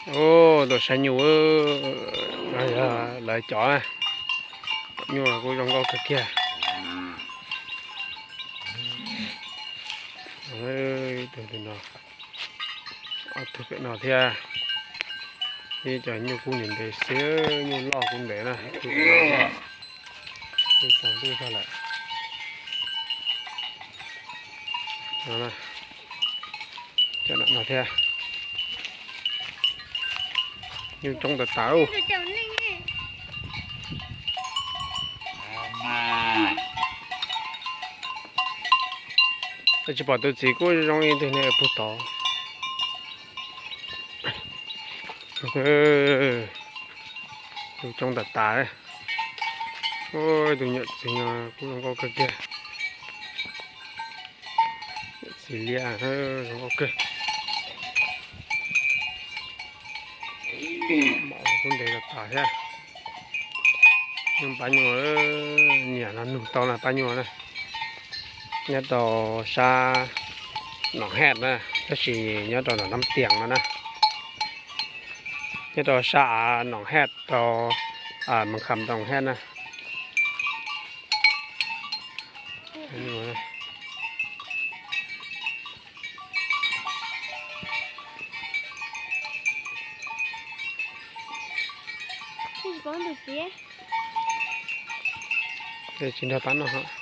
Ub, tuaj saib nyuj, no yog lawv cov na. Nyuj los kuj zoo nkauj kawg kiag. Tus no, ob tug pem no thiab. Ib co nyuj kub ntev ntev xwb, nyuj loj kub ntev na. Twb tsaus ntuj zog lawm. Cov no thiab. Nyuj coob tas tas. Tsis pom tus txiv kuj zoo li tus niag puag tod. Nyuj coob tas tas. Tus nyuam txiv no kuj zoo nkauj kawg kiag. Nyuam txiv liab zoo nkauj kawg. Mom kub ntev tas tas thiab. Nyuj, pab nyuj, nyiam no nug tau na pab nyuj na. Nyob rau sab Noo Hej na, tab sis nyob rau nram Nab Tias no na. Nyob rau sab av Noo Hej rau, Mes Kham Noo Hej na. Tsis nrog pab noj.